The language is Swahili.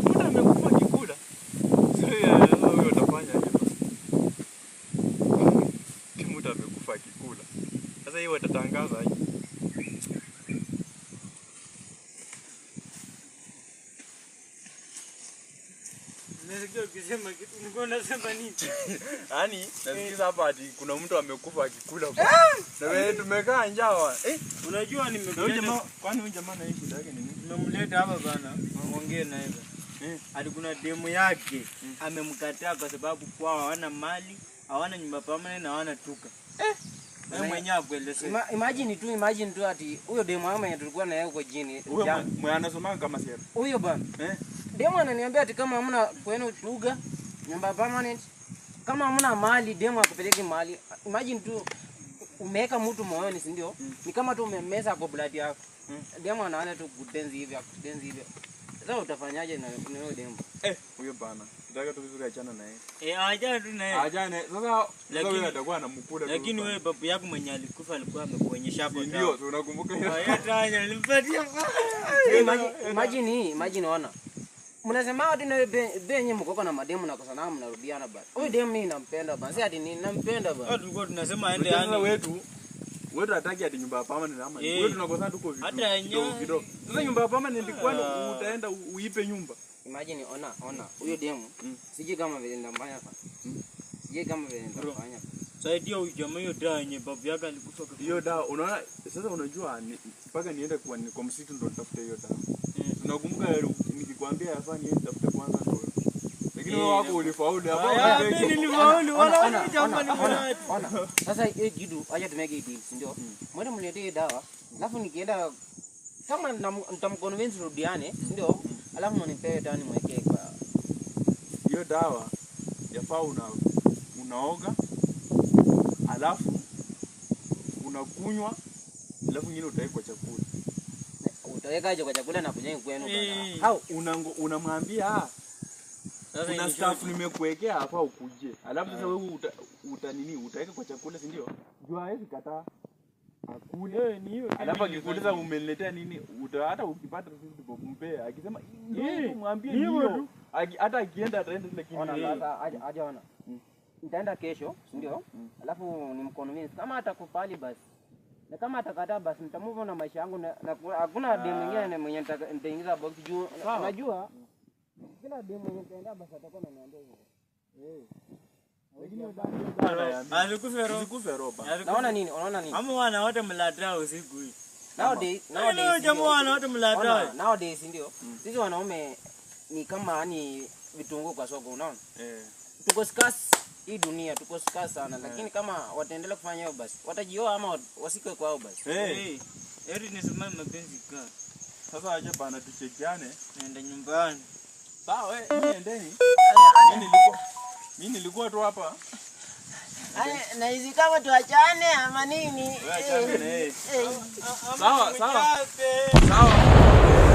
Mtu amekufa akikula. Sasa wewe utafanya aje? Mtu amekufa akikula. Sasa hiyo watatangaza aje? Nasikia ukisema kitu, nilikuwa unasema nini? Yaani nasikiza hapa ati kuna mtu amekufa akikula. Na wewe tumekaa njaa. Unajua nimemleta. Kwani huyu jamaa na shida yake ni nini? Nimemleta hapa bana, ongee naye bana. Ati kuna demu yake amemkataa kwa sababu kwao hawana mali, hawana nyumba permanent na hawana tuka. Wewe mwenyewe akueleze. Imagine tu ati huyo demu wangu mwenye tulikuwa na yeye huko jini. Huyo mwenye anasoma kama sera. Huyo bana. Demu ananiambia ati kama hamna kwenu tuga, nyumba permanent, kama hamna mali demu akupeleke mali. Imagine tu umeweka mtu moyoni, si ndio? Ni kama tu umemmeza kwa blood yako. Demu anaanza tu kudenzi hivi, akudenzi hivi. Sasa utafanyaje na huyo demu? Huyo bana. Nataka tu vizuri achana na yeye. Achana tu na yeye. Achana. Sasa wewe atakuwa anamkula tu. Lakini wewe babu yako mwenye alikufa alikuwa amekuonyesha hapo. Ndio, unakumbuka hiyo. Tanya nilimpatia. Imagine ona. Mnasema watu na benye mkoko na mademu na kosana mnarudiana bana. Huyu demu mimi nampenda bana. Si ati nini nampenda bana. Tulikuwa tunasema aende yani. yani. Wetu hataki ati nyumba ya permanent ama. Wetu tunakosana tuko vitu. Hata kidogo. Sasa nyumba ya permanent kwani utaenda uipe nyumba? Imagine ona huyo demu. Sijui kama vile ndamfanya hapa. Sijui kama vile ndamfanya. Saidia huyu jamaa hiyo dawa yenye babu yake alikufa. Hiyo dawa unaona sasa, unajua mpaka niende kwa msitu ndo nitafute hiyo dawa. Unakumbuka nikikwambia yafaa niende nitafute kwanza ndo. Lakini wewe wako ulifaulu hapo. Mimi nilifaulu wala huyu jamaa ni mwana. Ona. Sasa hiyo kitu acha tumeke deal, si ndio? Mwende mniletee dawa. Alafu nikienda kama nitamconvince rudiane, si ndio? Alafu mnipe dawa nimwekee kwa hiyo dawa. Yafaa unaoga alafu unakunywa alafu nyingine utaweka kwa chakula. Utawekaje kwa chakula na kujenga kwenu bana? How unamwambia kuna staff nimekuwekea hapa ukuje. Alafu sasa wewe uta nini utaweka kwa chakula, si ndio? Jua hawezi kataa. Akule. Alafu akikuuliza umeniletea nini, hata ukipata 50 mpe. Akisema ndio mwambie ndio. Hata akienda ataenda lakini. Ona sasa aje ona. Nitaenda kesho, si ndio? Alafu nimconvince kama atakubali basi. Na kama atakataa basi nitamove na maisha yangu na hakuna demu mwingine mwenye nitaingiza box juu unajua kila demu mwenye nitaenda basi atakuwa ananiambia hivyo. Lakini alikufa roba. Naona nini? Unaona nini? Ama wana wote mlataa usiku hii. Nowadays jamaa wana wote mlataa. Nowadays ndio. Sisi wanaume ni kama yani vitunguu kwa soko, unaona? Tuko scarce hii dunia, tuko scarce sana, lakini kama wataendelea kufanya hivyo basi watajioa ama wasikwe kwao basi. Eri nisimame mapenzi ka. Sasa acha bana tuchekiane. Naenda nyumbani. Sawa wewe endeni. Mimi nilikuwa tu hapa. Na hizi kama tuachane ama nini? Wewe achane na yeye. Sawa sawa. Sawa.